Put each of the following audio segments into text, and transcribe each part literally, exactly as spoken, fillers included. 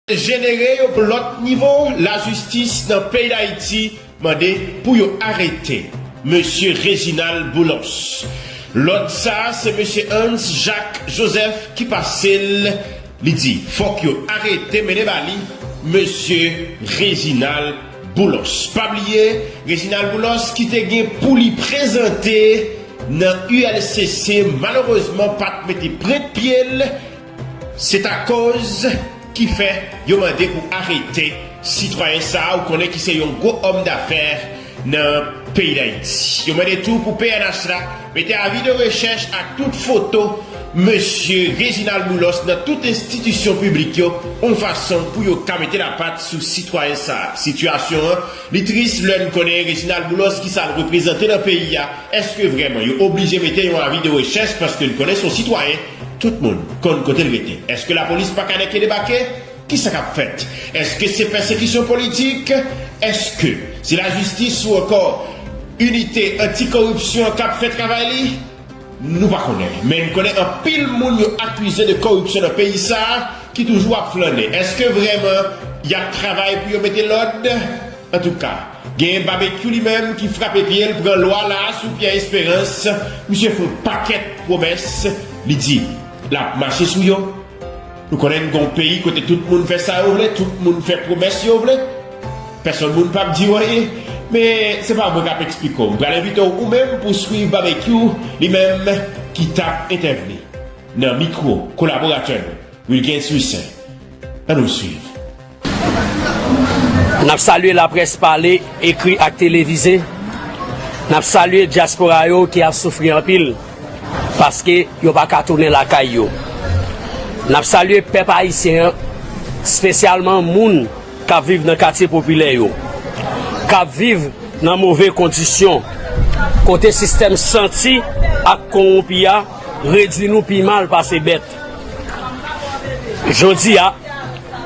Jenere yo pou lòt nivo lajistis nan peyi Dayiti mande pou yo arete mesye Reginald Boulos. Lòd sa a, se mesye Hans Jacques Joseph ki pase l. Li di, fòk yo arete, mennen ba li mesye Reginald Boulos. Pa bliye, Reginald Boulos ki te gen pou li prezante nan U L C C, malerezman pa t mete pwent pye l. Se ta koz ki fè yo mande pou arete sitwayen sa a, ou konnen ki se yon gwo òm dafè nan peyi Dayiti. Yo mande tou pou P N H la mete avi de rechèch ak tout foto mesye Reginald Boulos nan tout enstitisyon piblik yo, yon fason pou yo ka mete lapat sou sitwayen sa a. Sitiyasyon an, li tris lè n konnen Reginald Boulos ki sa l reprezante nan peyi a. Èske vrèman yo oblije mete yon avi de rechèch paske n konnen se yon sitwayen? Tout moun konn kote l rete. Èske lapolis pa ka nèke debake? Kisa k ap fèt? Èske se pèsekisyon politik? Èske se lajistis ou ankò inite antikoripsyon k ap fè travay li? Nou pa konnen. Men n konnen anpil moun yo akize de koripsyon nan peyi sa a ki toujou ap flannen. Èske vrèman y ap travay pou yo mete lòd? Antouka, genyen Babekyou li menm ki frape pye l pran lwa la sou Pierre Espérance. Misye fè yon pakèt pwomès. Li di l ap mache sou yo. Nou konnen n gen yon peyi kote tout moun fè sa yo vle, tout moun fè pwomès yo vle. Pèsonn moun p ap di w anyen. Men se pa mwen k ap eksplike w. M pral envite w ou menm pou w swiv Babekyou, li menm ki t ap entèvni nan mikwo kolaboratè nou, Wilgens Louissaint. Ann nou swiv. N ap salye laprès pale, ekri ak televize. N ap salye dyaspora yo ki ap soufri anpil paske yo pa ka tounen lakay yo. N ap salye pèp ayisyen an, espesyalman moun k ap viv nan katye popilè yo, k ap viv nan move kondisyon, kote sistèm santi ak kowonpi a redui nou pi mal pase bèt. Jodi a,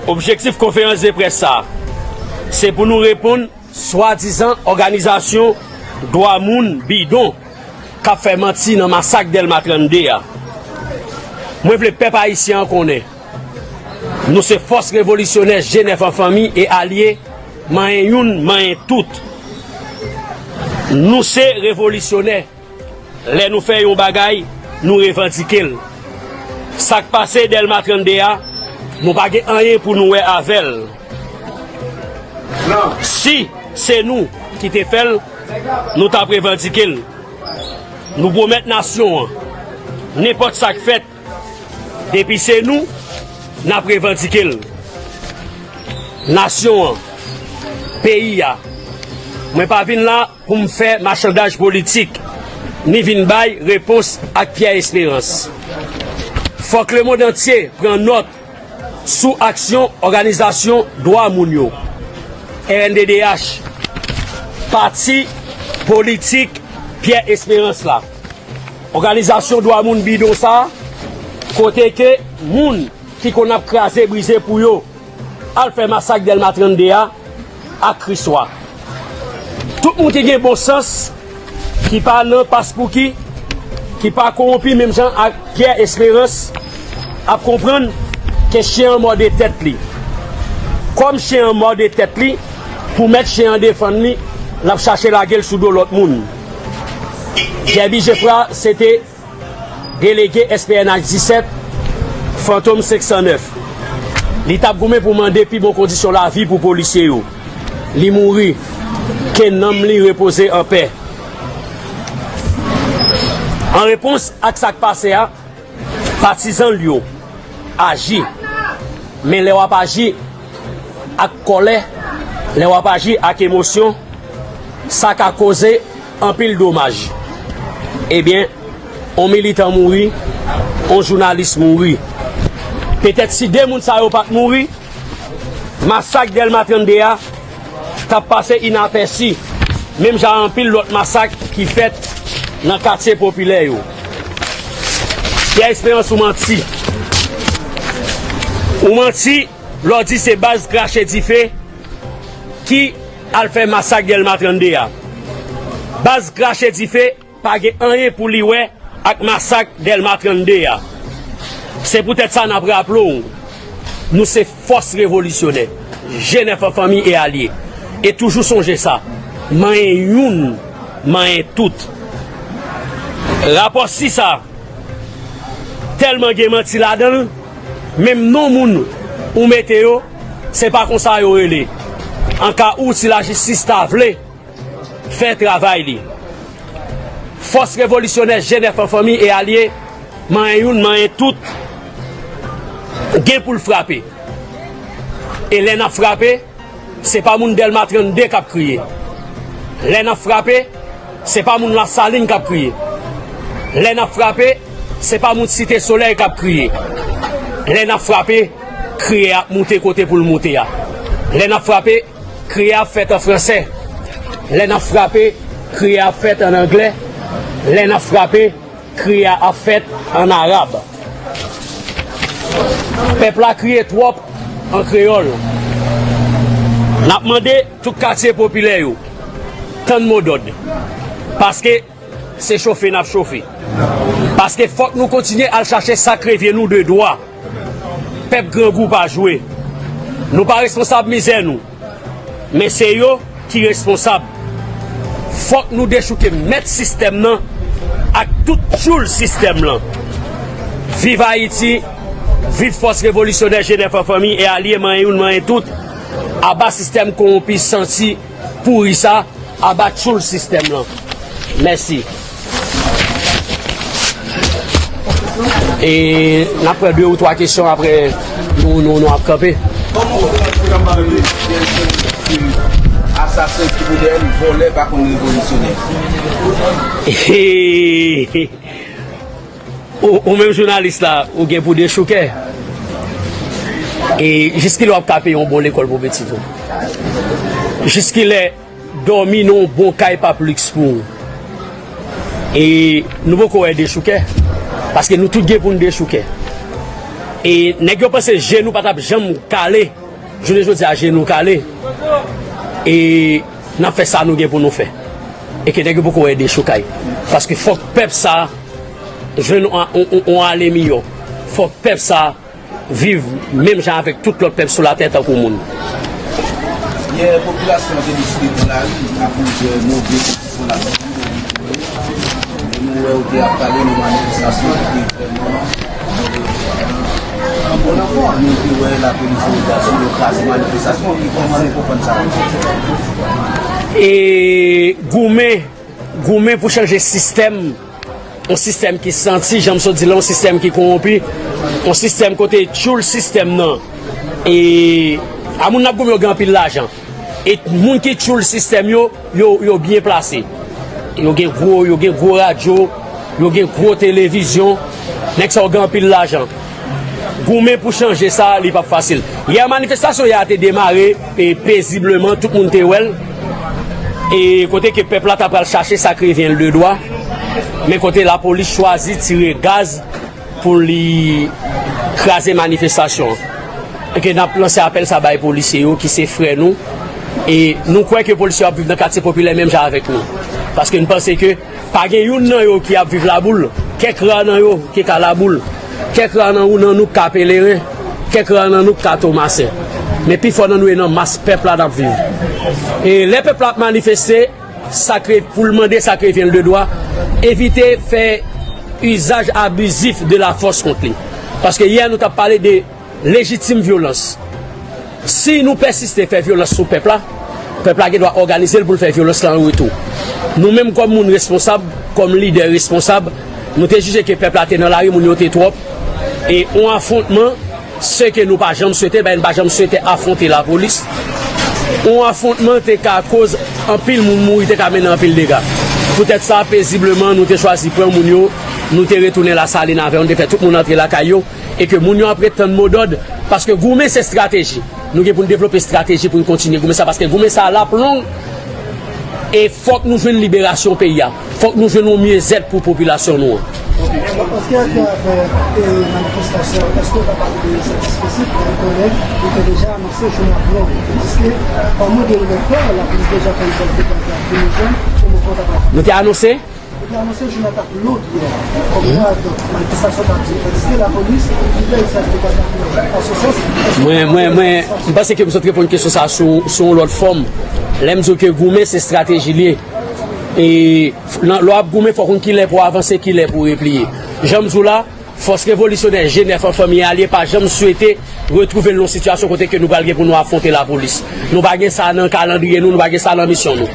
objektif konferans de près sa a, se pou nou reponn swadizan òganizasyon dwa moun bidon k ap fè manti nan masak Dèlma trannde a. Mwen vle pèp ayisyen an konnen, nou se fòs revolisyonè G nèf an fanmi e alye, manyen youn, manyen tout. Nou se revolisyonè. Lè nou fè yon bagay, nou revandike l. Sa k pase Dèlma trannde a, nou pa gen anyen pou nou wè avè l. Si se nou ki te fè l, nou t ap revandike l. Nou pwomèt nasyon an, nenpòt sa k fèt, depi se nou, n ap revandike l. Nasyon an, peyi a, mwen pa vin la pou m fè machandaj politik, ni vin bay repons ak Pyè Esperans. Fòk lemonn antye pran nòt sou aksyon òganizasyon dwa moun yo, R N D D H, pati politik Pyè Esperans la. Òganizasyon dwa moun bidon sa a, kote ke moun ki konn ap kraze brize pou yo al fè masak Dèlma trannde a ak Kriswa. Tout moun ki gen bon sans, ki pa nan paspouki, ki pa kowonpi menm jan ak Pyè Esperans, ap konprann ke chen an mòde tèt li. Kòm chen an mòde tèt li, pou mèt chen an defann li, l ap chache lage l sou do lòt moun. Guerby Geffrard se te delege S P N H disèt, Fantom senk san nèf. Li t ap goumen pou mande pi bon kondisyon lavi pou polisye yo. Li mouri. Ke nanm li repoze anpè. An repons ak sa k pase a, patizan l yo aji. Men lè w ap aji ak kòlè, lè w ap aji ak emosyon, sa ka koze anpil domaj. Ebyen, on militan mouri, on jounalis mouri. Petèt si de moun sa yo pa t mouri, masak Dèlma trannde a t ap pase inapèsi, menm jan anpil lòt masak ki fèt nan katye popilè yo. Pyè Esperans, ou manti. Ou manti lè w di se baz krache dife ki al fè masak Dèlma trannde a. Baz krache dife pa gen anyen pou li wè ak masak Dèlma trannde a. Se poutèt sa n ap raple w, Nou se fòs revolisyonè, G nèf an fanmi e alye. E toujou sonje sa, manyen youn, manyen tout. Rapò sis a, tèlman gen manti ladan l, menm non moun ou mete yo, se pa konsa yo rele. An ka ou, si lajistis ta vle, fè travay li. Fòs revolisyonè G nèf an fanmi e alye, manyen youn, manyen tout, gen pou l frape. E lè n ap frape, se pa moun Dèlma trannde k ap kriye. Lè n ap frape, se pa moun Lasalin k ap kriye. Lè n ap frape, se pa moun Site Solèy k ap kriye. Lè n ap frape, kriye a ap moute kote pou l moute a. Lè n ap frape, kriye a ap fèt an fransè. Lè n ap frape, kriye a ap fèt an anglè. Lè n ap frape, kriye a ap fèt an arab. Pèp la kriye twòp an kreyòl. N ap mande tout katye popilè yo, tann modòd. Paske se chofe n ap chofe. Paske fòk nou kontinye al chache sa k revyen nou de dwa. Pèp grangou pa jwe. Nou pa responsab mizè nou. Men se yo ki responsab. Fòk nou dechouke mèt sistèm nan ak tout tchoul sistèm lan. Viv Ayiti, viv fòs revolisyonè G nèf an fanmi e alye manyen youn manyen tout. Aba sistèm kowonpi santi pouri sa, aba tchoul sistèm lan. Mèsi. E n ap pran de ou twa kesyon apre nou, nou, nou ap kanpe. Kòman w wè asasen, kriminèl, vòlè pa konn revolisyonè? Ou, ou menm jounalis la, ou gen pou dechouke. E jiskilè w ap ka peye yon bon lekòl pou pitit ou? Jiskilè dòmi nan yon bon kay p ap liks pou ou? E nou poko wè dechouke, paske nou tout gen pou n dechouke. E nèg yo panse je nou pa t ap janm kale. Jounen jodi a, je nou kale. E n ap fè sa nou gen pou nou fè. E ke nèg yo poko wè dechoukay. Paske fòk pèp sa jwenn on, on, on, on ale miyò. Fòk pèp sa viv menm jan avèk tout lòt pèp sou latè tankou moun. Yè, popilasyon an te deside pran lari akoz de move kondisyon lavi. E nou wè ou te ap pale nan manifestasyon ki te vrèman, euh, an bon anfò. Nou te wè lapolis te sou yo kraze manifestasyon. E kòman nou konprann sa? E goumen, goumen pou chanje sistèm. Yon sistèm ki santi, jan m sot di la, yon sistèm ki kowonpi, yon sistèm kote tchoul sistèm nan. E a moun n ap goumen yo gen anpil lajan. E moun ki tchoul sistèm yo, yo, yo byen plase. Yo gen gwo, yo gen gwo radyo, yo gen gwo televizyon. Nèg sa yo gen anpil lajan. Goumen pou chanje sa, li p ap fasil. Yè, manifestasyon yè a te demare, e, pezibleman, tout moun te wè l. E kote ke pèp la ta pral chache sa k revyen l de dwa, men kote lapolis chwazi tire gaz pou li kraze manifestasyon an. E ke n ap lanse apèl sa bay polisye yo ki se frè nou. E nou kwè ke polisye yo ap viv nan katye popilè menm jan avèk nou. Paske n panse ke pa gen youn nan yo ki ap viv Laboul. Kèk ra nan yo ki ka Laboul. Kèk ra nan ou, nan nou k ka Peleren. Kèk ra nan nou k ka Tomasen. Men pifò nan nou e nan mas pèp la n ap viv. E lè pèp la ap manifeste, sa k re-, pou l mande sa k revyen l de dwa, evite fè izaj abizif de lafòs kont li. Paske yè nou t ap pale de lejitim vyolans. Si nou pèsiste fè vyolans sou pèp la, pèp la gen dwa òganize l pou l fè vyolans la an retou. Nou menm kòm moun responsab, kòm lidè responsab, nou te jije ke pèp la te nan lari, moun yo te twòp, e yon afwontman, se ke nou pa janm swete, ben, nou pa janm swete afwonte lapolis. Yon afwontman te ka koz anpil moun mouri, te ka mennen anpil dega. Poutèt sa, pezibleman, nou te chwazi pran moun yo, nou te retounen Lasalin avè yo, nou te fè tout moun antre lakay yo, e ke moun yo ap ret tann modòd, paske goumen se estrateji. Nou gen pou n devlope estrateji pou n kontinye goumen sa, paske goumen sa a l ap long, e fòk nou jwenn liberasyon peyi a. Fòk nou jwenn yon myezèt pou popilasyon nou an. Èske atravè, e, manifestasyon, èske w ka pale de yon sèt espesifik, yon kòlèg, ou te deja anonse jounen ap long, diske pa mwen de yon pè, lapolis deja fè yon sèt de lakrimojèn, kòman w ta pral? Nou te anonse? Anonse jounen t ap lòd yè. Kòmkwa, donk, manifestasyon t ap di, èske lapolis ki fè inisyativ de pase an se sans? Mwen, mwen, mwen, m panse ke m sot reponn kesyon sa a sou, sou yon lòt fòm. Lè m di w ke goumen se estrateji l ye. E lè w ap goumen, fò w konn kilè pou w avanse, kilè pou w repliye. Jan m di w la, Fòs revolisyonè G nèf an fanmi alye pa janm swete retwouve l nan yon sitiyasyon kote ke nou pral gen pou nou afwonte lapolis. Nou pa gen sa nan kalandriye nou, nou pa gen sa nan misyon nou.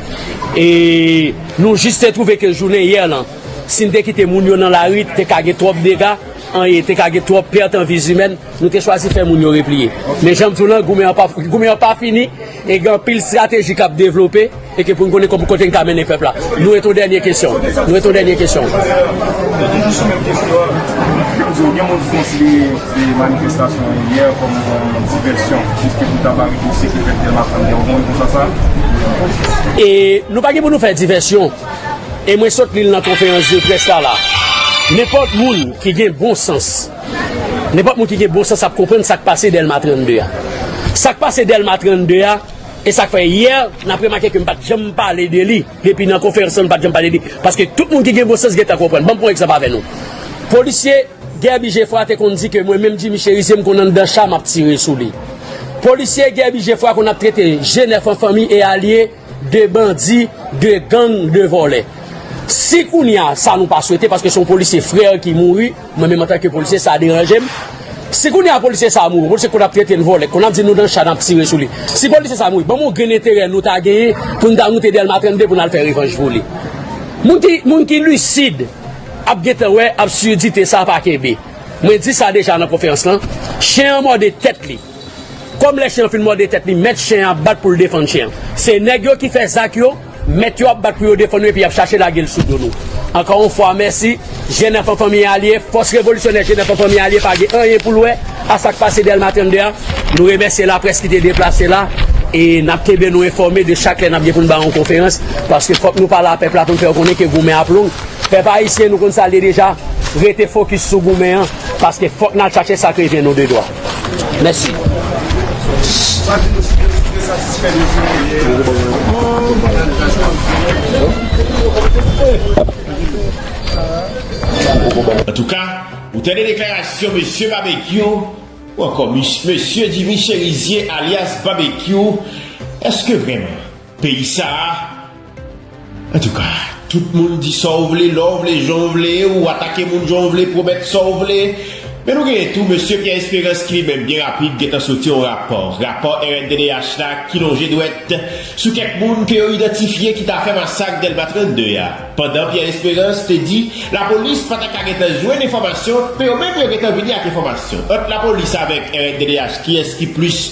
E nou jis te twouve ke jounen yè lan, si n te kite moun yo nan lari, te ka gen twòp dega, an, e te ka gen twòp pèt an vi zimèn, nou te chwazi fè moun yo repliye. Men jan m di w lan, goumen an pa, goumen an pa fini, e gen anpil estrateji k ap devlope, e ke pou n konnen kòm kote n ka mennen pèp la. Nou rete yon dènye kesyon. Nou rete yon dènye kesyon. Toujou sou menm kesyon an, jan m di w, gen moun ki konsidere manifestasyon yè kòm yon divèsyon, piske pou ta ba repouse ki fèt Dèlma trannde, ou konn konsa sa? E nou pa gen pou nou fè divèsyon. E mwen sot li l nan konferans de près la la. Nenpòt moun ki gen bon sans, nenpòt moun ki gen bon sans ap konprann sa k pase Dèlma trannde a. Sa k pase Dèlma trannde a, e sa k fè yè, n ap remake ke m pa t janm pale de li. Depi nan konferans lan, m pa t janm pale de li. Paske tout moun ki gen bon sans gentan konprann. Ban m pran yon egzanp avè nou. Polisye Guerby Geffroy te konn di ke mwen menm Jimmy Chérizier, m konn anndan cha, m ap tire sou li. Polisye Guerby Geffroy konn ap trete G nèf an fanmi e alye de bandi, de gang, de vòlè. Si kounye a, sa nou pa swete, paske se yon polisye frè ki mouri, mwen menm antanke polisye, sa deranje m. Si kounye a polisye sa a mouri, polisye konn ap trete n vòlè, konn ap di nou nan cha n ap tire sou li. Si polisye sa a mouri, ban m yon grenn enterè nou ta genyen pou n ta moute Dèlma trannde pou n al fè revanj pou li. Moun ki, moun ki lisid ap gentan wè absidite sa a pa kenbe. Mwen di sa deja nan konferans lan, chen an mòde tèt li. Kòm lè chen an fin mòde tèt li, mèt chen an ap bat pou l defann chen an. Se nèg yo ki fè zak yo, mèt yo ap bat pou yo defann yo epi y ap chache lage l sou do nou. Ankò yon fwa, mèsi. G nèf an fanmi alye, fòs revolisyonè G nèf an fanmi alye pa gen anyen pou l wè a sa k pase Dèlma trannde a. Nou remèsye laprès ki te deplase la e n ap kenbe nou enfòme de chak lè n ap gen pou n ba yon konferans, paske fòk nou pale a pèp la pou n fè yo konnen ke goumen ap long. Pèp ayisyen, nou konn sa l ye deja. Rete fokis sou goumen an, paske fòk n al chache sa k revyen nou de dwa. Mèsi. Antouka, ou tande deklarasyon mesye Babekyou, ou ankò mis-, mesye Jimmy Chérizier alyas Babekyou, èske vrèman peyi sa a. Antouka, tout moun di sa w vle, lè w vle, jan w vle, ou atake moun jan w vle, pwomèt sa w vle. Men nou genyen tou mesye Pierre Espérance ki li menm byen rapid gentan soti yon rapò. Rapò R N D D H la ki lonje dwèt sou kèk moun ke yo idantifye ki ta fè masak Dèlma trannde a. Pandan Pierre Espérance te di lapolis pa ta ka gentan jwenn enfòmasyon, men yo menm yo gentan vini ak enfòmasyon. Ant lapolis avèk R N D D H, kiyès ki plis,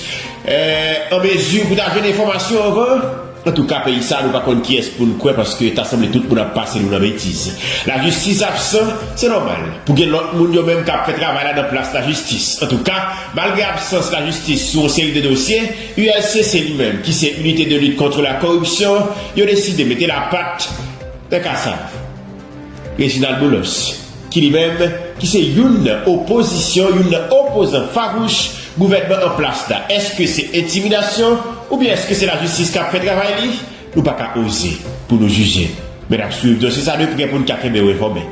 eh, an mezi pou ta jwenn enfòmasyon anvan? Antouka, peyi sa a, nou pa konn kiyès pou n kwè, paske ta sanble tout moun ap pase nou nan betiz. Lajistis absan, se nòmal. Pou gen lòt moun yo menm k ap fè travay la nan plas lajistis. Antouka, malgre absans lajistis sou yon seri de dosye, U L C C li menm, ki se Unité de lutte contre la corruption, yo deside mete lapat nan kasav. Reginald Boulos, ki li menm, ki se youn nan opozisyon, youn nan opozan fawouch gouvènman an plas la. Èske se entimidasyon oubyen èske se lajistis k ap fè travay li? Nou pa ka oze pou nou jije. Men n ap swiv dosye sa de prè pou n ka kenbe w enfòme.